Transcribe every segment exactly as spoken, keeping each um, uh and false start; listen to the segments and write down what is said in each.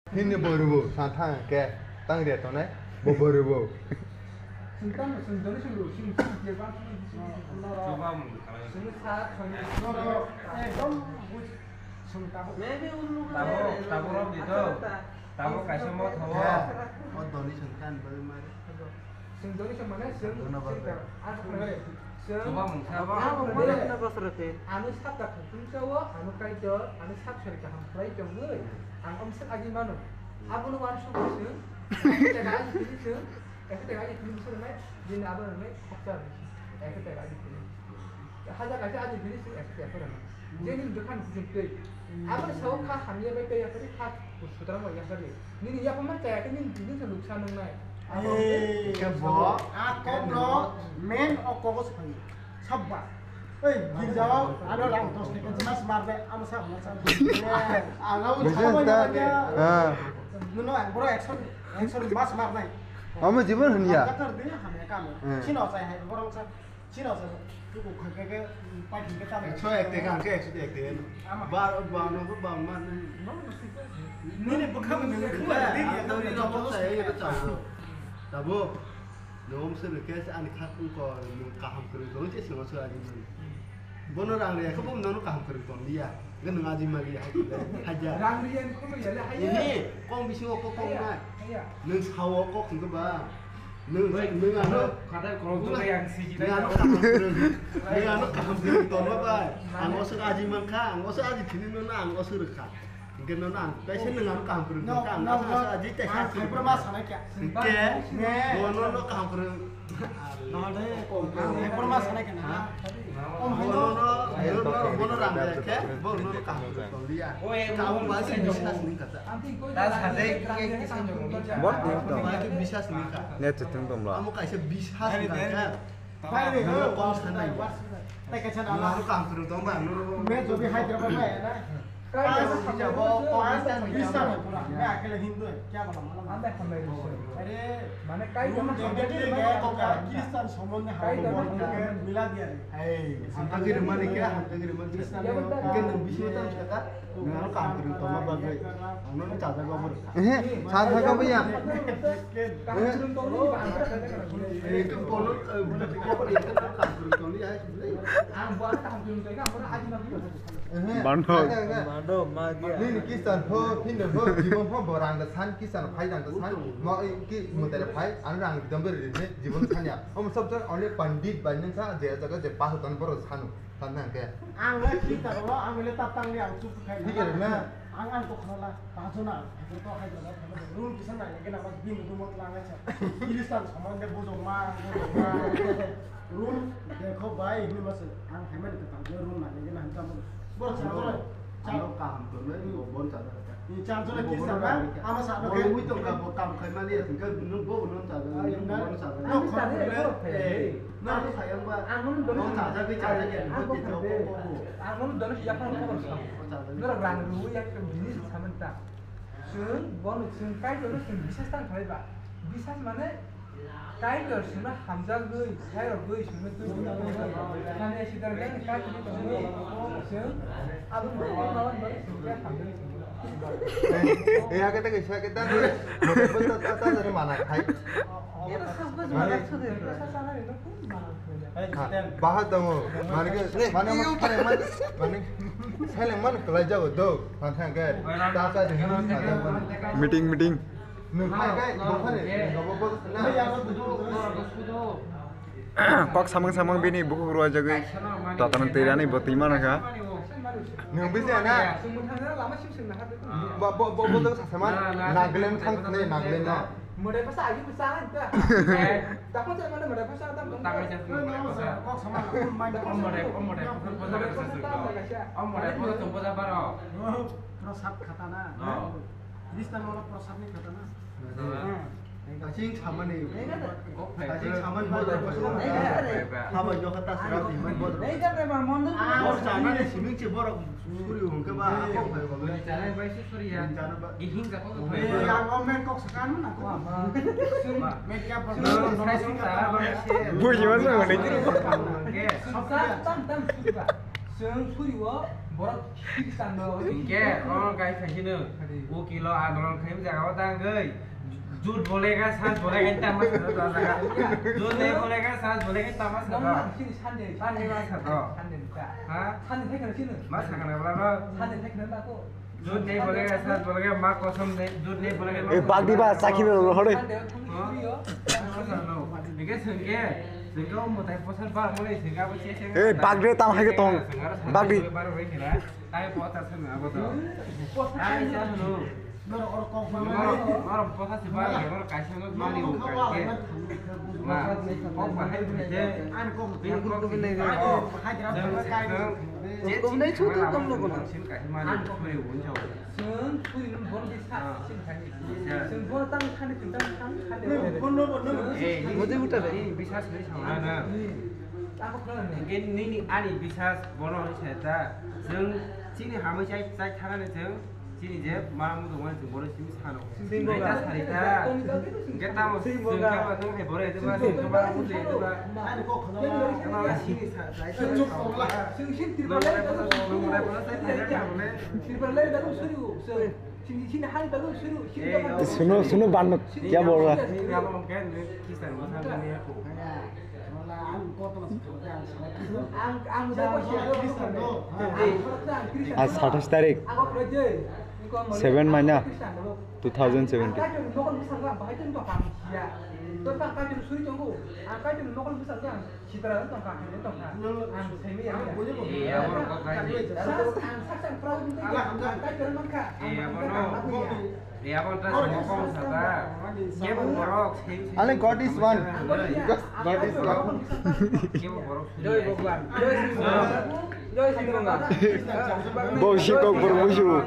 Hini bo rubo, sa thang ke, tang ria tonai, bo bo rubo. Sung tang, sung doni sung ru, sung sung je ba sung sung sung ru. Chuba mung kala. Sung sa, sung sung ru. Ekdom buj, sung tabo. Maybe un lu. Tabo, tabo rom di to. Tabo kaisa mo thawo. Ya, o doni sung kan bal mare. Sung doni sung mane sung. Dona sung ba. Tabo. Ang sung mane. Sung. Chuba mung sa. Ang sung mane. Ano sab tak sung sao, ano kaitor, ano sab sari kaham khlai tongwi. Ang om sung agi mano. Abono wan sung sung. Tega agi sung. Ekhe tega aji philip bwswk rwnai, bini abo rwnai khoksa rwnai. Ekhe tega aji philip. Hajar kaisa aji philip se ekhe tega rwnai. Je nini bwkhani kuchuk twi. Aboni sao kha hamya bai tei yaphari kha sutrang bai yaphari. Nini yaphaman chaya khe nini bini se luksa nwngnai. Abo Ei, khe bo, a kok no main o kogo se phaio. Sabba. Oi, girjao, ano rang dos taka jima smar de, amo sa hama sa. Ano Business sama ta, ya. Ah. Nono ang boro ekson, ekson mas mar nai. Amo jibon hwn ya. Doctor de hamya kamo. Hmm. Chino sai hai borong sa, chino sai. Tu ko khoi ke ke pai ke ta. Ekso ek taka ke ekso ek taka. Ama. Bar, bar no ko bar mar nai. No, no, sik. Nini bwkham nini khuma de ya. Tori no ko sai ya ta. Tabo. Nwng se rwkhe ani kha kung ko nwng kaham kwrwi tong se swngo se ani nwng. Bono rang rwya khe bo nwng kaham kwrwi tong liya. Nwng aji ma liya hai khe. Haja. Rang rwya ni khulum ya le hai. Ini kong bisingo kok kong na. Nwng sao kok hwnkhe ba. Nwng nwng ano khatai kolom to yang sigi. Nwng ano kaham kwrwi. Nwng ano kaham kwrwi tong ba bai. Ang oso aji man kha, ang oso aji thini nwng ang oso rwkha. Hingke nono ang kaisa nwng ano kaham kwrwng no, tongkha, ang no, asa no. Asa aji kaisa ang kwrwng khaibroma tongkha. Sana kya? Hingke ne. Bono no kaham kwrwng. No de, ang khaibroma sana kya na? Ha? Om hai bono no. No, no, bono rang de khe, bono no kaham kwrwng tong liya. Kaham ba se bisas ning kata. Das hade ke kisa jong. Bor de to. Ba ke bisas ning kata. Ne tutung tong la. Amo kaisa bisas ning kata. Bai re, no, kong sana. Tai kaisa na. Ano kaham kwrwng tong ba no. Me jobi Hyderabad bai na. Kaya sa jabo, kok bisa na pura. Main akela Hindu hai, kya bola mala. Anda khamai ro. Are, mane kai jama khamai ro. Kok Kristan sombonde hai mila diya re. Hey, hamtagiri mane kya, hamtagiri mane Kristan. Kya bata? Kya nang bisu tam saka. Nang kaham kwrwng tongma bagwi. Ang nono chajak ba bwrwkha. Ehe, sa thaka bwya. Kaham kwrwng tongwi ba ang thaka. Eh, itu bono, eh, budak itu apa dia kan kaham kwrwng tongwi ya, sebenarnya. Ang buat kaham kwrwng tongwi, ang bono aji ma bwrwkha. Ehe. Bando. Bando, ma dia. Nini kisan pho, hindu pho, jibon pho, bo rang da san, kisan phai rang da san. Ma, eh, ki mutai phai, ang rang dam beri ni, jibon san ya. Om sob jon only pandit bai nang sa, je jaga je pasu tan boro sanu. Tang tang khe. Ang le thik ta ro, ang le tap tang le ang chup khai. Thik ri na? Ang ang to khna la, ta chu na, to khai da, run kisa na, ke na mas bin du mot la nga cha. Kiristan saman de bujo ma, bujo ma. Run, dekho bhai, hini mas ang khai man ta le run na, ke na han ta mo. Bor sa, bor. Ano kaham to le, bon sa da. Ni char jona kiristan na, ama sa no ke. Bo ui to ka bo kam khai mali ya, ka nung bo non sa da, nung bo non sa da. Ani sa de ko. Na ko sayang ba. Ang nung don sa da, ke cha da ke. Ang ko ko ko. Ang nung don ya ko ko. Nora rang ru ya ke bini sa man ta. Sung bon sung kai do sung bisas tang khai ba. Bisas mane Kaitor sino hamjagwi, khairokgwi sino twi twi twi. Nani sitar gani kaitor ni tongwi, sino abang bai bai bai bai sino khe hamjagwi sino. Eh, eh, ake ta kaisa ake ta ni, mo ta ta ta ta ni mana khai. Ero sabgo jumala chudri. Bahar tongo, mane ke, mane mo khare man, mane seleng man kelai jago do, mantha ke, ta ta de hino sa jago. Meeting, meeting. Kok samang samang bini bukhuk ruajagwi tatana twi rani bo twi mana kha. Nwng bisi ana? Bo, bo, bo, bo, sasaman Nagaland thang thangwi Nagaland no. Kok samang. Prasad khatana. Kristan wala prasad ni khatana. Kaching samani. Kaching samani bodol bodol. Haba jokha ta sra di man bodol. Bor chana ni siming che borok suri hungke ba kok bai kok. Chana bai se suri ya. Chana ba. Ihing ka kok bai. Yang om men kok sakan na kok. Men kya bodol. Buji masa mana kiri. Tam tam suri ba. Seng suri wo. Borok Khristan do. Hingke, oh, guys, hai sino. Adi. Ukilo andolon khaim jaga o tangoi. Jut bolega, saj bolega, tama sa do jaga. Jut nahi bolega, saj bolega, tama sa do. Nong sini Sunday. Sunday ma sa do. Sunday ka. Ha? Sunday thai kana sino. Ma sa kana bla bla. Sunday thai kana ko. Jut nahi bolega, saj bolega, ma kosam nahi, jut nahi bolega. Eh, bagdi ba, sakhi na hore. Sunday thang suri yo. Hingke sengke. Eh, bagre tam hai ke tong. Bagre. Chwng suri ni bor di sa, ah, sini thani. Chwng bor tang thani, chwng tang thani. Mujhe uta re. Nini bisas ni sama na. Tamo khna ni. Nini ani bisas bono ni sa ta. Chwng chini hamai chai, chai thana ni chwng. Chini je ma mu dong wani chwng bono simi sano. Simi boga. Sarita. Nge tamo simi boga. Chwng khe ba nung hai bore de ba, simi boga. Simi boga. Ani kok khna. Simi sa, sa. Chwng chuk khna. Chwng simi Tripura lai da. Tripura lai da suri. Suno, suno, ban kya bol raha hai? Aaj satais tarik, seven maina, two thousand seventeen. Sitra tongkha, hwnwi tongkha. Ang saimaya. Eh, abo rok kok khai di. Ang saksa proud wngwi tongkha. Ang kaitor mankha. Eh, abo no. Eh, abo ta simo kong sa ta. Kebo borok, same, same. Ale God is one. God is one. Kebo borok. Jai Bhagwan. Jai Sri Bhagwan. Jai Sri Bhagwan. Bo si kok borok bujo.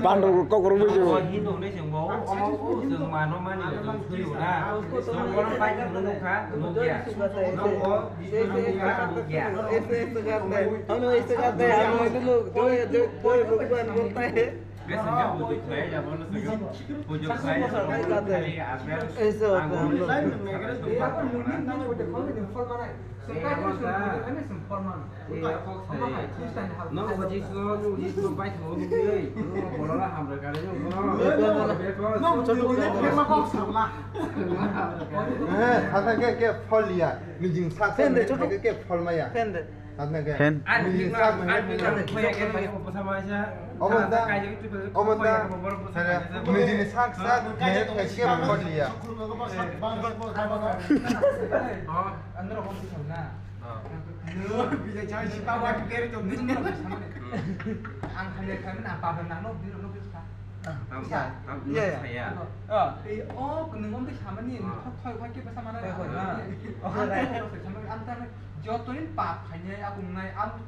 Bando kok borok bujo. Hindu ni Bo omo o chwng mano mani o chwng thwiyo na. Chwng bono pai thwngno nukha, nukya. Nokbo nukha, nukya. ऐसे करते हैं, हम लोग ऐसे करते हैं, हम लोग जो, जो, जो भगवान बोलता है। Bese je pujo khlai ya bono chwng pujo khlai ya bono khali aswk. ऐसे होता है हम लोग। Nokbo Jisu, nokbo Jisu bai thangwi nukwi, nokbo bolora hamrwk kari nukgo. Eh, hata ke, ke phol ya, nijing sak sak ke, ke phol maya. Hata ke, nijing sak maya. Omonda, omonda, nijing sak sak, ke phol ya. Ang hamya khlaimani ang pap rwna nokni rok nokni sa. Tam sa, tam sa ya. Eh, o nwng omtwi samani, thoi thoi ke bwsa mana. Ang tei jotonin pap khainai, akung nai, ang